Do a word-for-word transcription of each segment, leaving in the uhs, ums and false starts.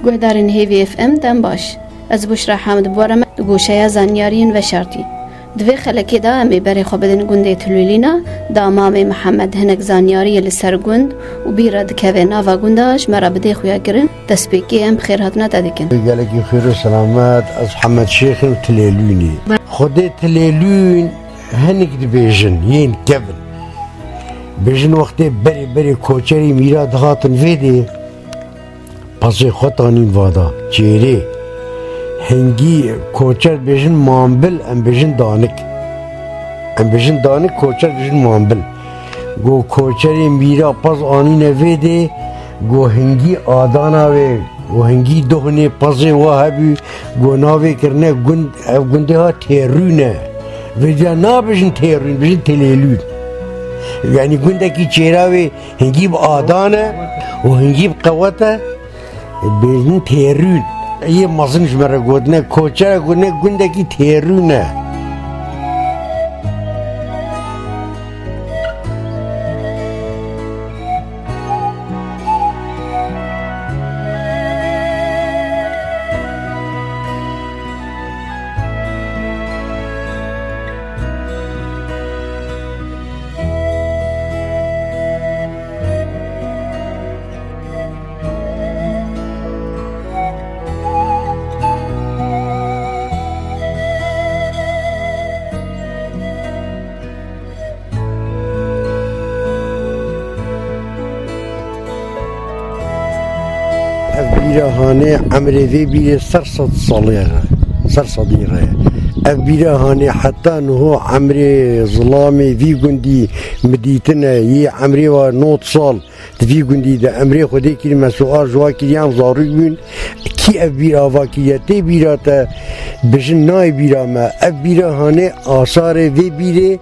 Guhdarên Hêvî F M dem baş. Ez Buşra Hamid bi we re me di goşeya zanyariyên veşartî. Di vê xelekê de em ê berê xwe bidin gundê Tilûlîna, da Mamê Mihemed hinek zanyariyê li ser gund û bîra dikeve nava gunda ji me re bidê xuya kirin, destpêkê em bi xêr hatina te dikin. Gelekî xêr û selamet, ez Hemed Şêx im, Tilêlûnî. Xwedê Tilêlûn hinek dibêjin, yên kevin. Bêjin wextê berê berê koçerî mîra dihatin vê dê, pezê xwe tanîn vada, çêrê. Hingî koçer bêjin mambil, em bêjin danik. Em bêjin danik, koçer bêjin mambil. Go koçerê mîra pez anîne vê dê, go hingî adana wê, go hingî dohnê pezê wa hebû, go navê kirine gund, ev gundê ha Têrûn e. Vê dê nabêjin Têrûn, bêjin Tilêlûn. Yanî gundekî çêra wê Hingî bi adan e û hingî bi qewet e. Bêjin Têrûn. Yê mezin ji me re gotine, koçer e, gotine gundekî Têrûn e. Ev bîra hanê emrê vê bîrê ser sed salê re, ser sedî re ye. Ev bîra hanê heta niho emrê zilamê vî gundî mi dîtine, yê emrê wa nod sal di vî gundî de emrê Xwedê kirî, me sual ji wa kiriyan zarûk bûn. Kî ev bîr ava kiriye? Tê bîra te bijin nayê bîra me. Ev bîra hanê asarê vê bîrê,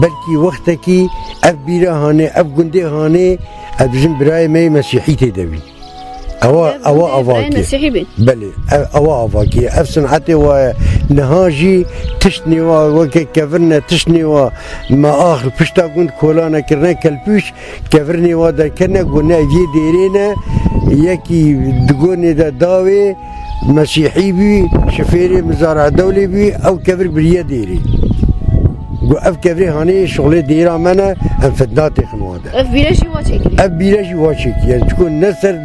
belkî wextekî ev bîra hanê, ev gundê hanê, ez bijim birayê me yê Mesîhî tê de bî. Ewa, Ev ewa gundê birayê avakî. Mesîhî bî. Belê, ev, ewa avakî. Ev sinetê wa ye. Niha jî tişt nêwa weke kevir ne, tişt nêwa me axil pişta gund kolane kirine kelpûş, kevirnê wa derketine, gotine ev yê dêrê ne, yekî di gonê de dawê Mesîhî bî, şifêrê Mizara Dewlê bî, ew kevir biriye dêrê. Got, ev kevirê hanê şixulê dêra me ne, em fitna têxin wan de. Ev bîre jî wa çêkiriye. Ev bîre jî wa çêkiriye. Çiko ne ser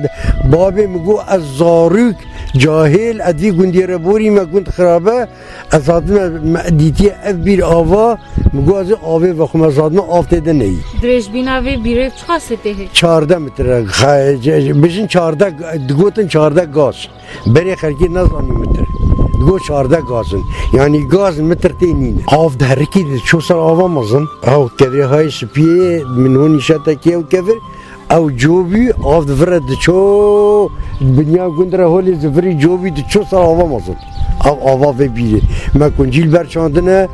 babê min got, ez zarûk, cahêl, ez vî gundiyê re borî me gund xirabe, ez hatime me dîtiye ev bîr ava, min got, ez ê avê vexwim, ez hatime av tê de neyî. Dirêjbîna vê bîrê çiqas e tê hê? Çardeh metre, xe-, ce-, ce-, bijin çardeh, digotin çardeh gaz. Berê xelkê nezanî metre. Digot çardeh gaz in. Yanî gaz metre tê nîne. Av diherikî diço ser ava mezin. Ew kevirê hayê spiyê min hûn nîşatekê ew kevir. Ew cobî av di vir re diço, binya gund re holê zivirî cobî diço ser ava mezin. Ev ava vê bîrê. Me kuncî li ber çandine,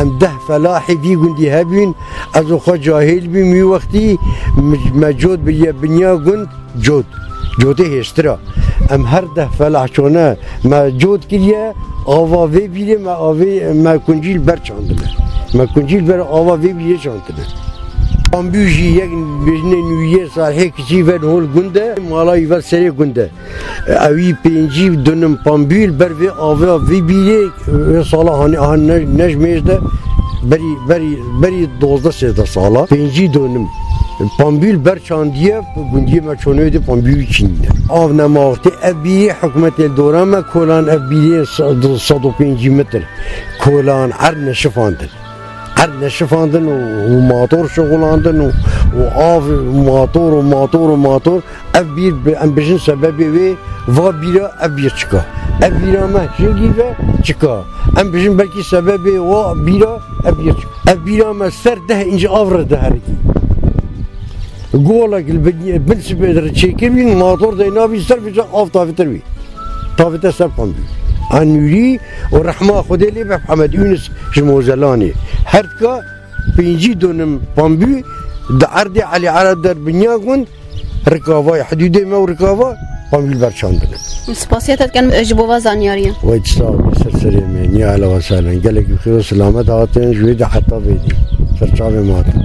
em deh felahê vî gundî hebîn. Ez û xwe cahêl bîm wî wextî, me, me cot biriye binya gund, cot. Cotê hêştira. Em her deh felah çone me cot kiriye, ava vê bîrê me avê, me kuncî li ber çandine. Me kuncî li ber ava vê bîrê çandine. Pambû jî yek bêjinê nûyê Salihê Kiçî ve hol gund e, mala wî ve serê gund e. Ewî pêncî dunim pambû li ber vê avê vê bîrê, vê sala hanê, han ne, ne ji mêj de berî, berî, berî dozdeh sêzdeh sala. Pêncî dunim pambû li ber çandiye, gundiyê me çonê de pambû çînîne. Av nema wextê ev bîrê hikûmetê li dora me kolan ev bîrê se-, du sed û pêncî metr kolan erd neşifandin. Erd neşifandin û, û mator şixulandin û, û av mator û mator û mator. Ev bîr bi, em bijin sebebê wê va bîra ev bîr çika. Ev bîra me hingî ve çika. Em bijin belkî sebebê wa bîra ev bîr çika. Ev bîra me ser deh înc av re diherikî. Golek li bin, bin sibê re çêkirîn, mator deynabî ser vêca av tavêtir wî. Tavête ser pambû. Anûrî û rehma Xwedê lê be Hemed Yûnis ji Mozelanê. Her dika pêncî donim pambû di erdê Elî Ereb der binya gund rikava ye. Hidûdê me û rikava pambû li ber çandine. Spasiya te dikin ji bo va zanyariyan. Wey tu sax bî, ser serê me. Niha ehlen we sehlen. Gelekî bi xêr û selamet hatin ji wê de heta vê dî. Ser çavê me hatin.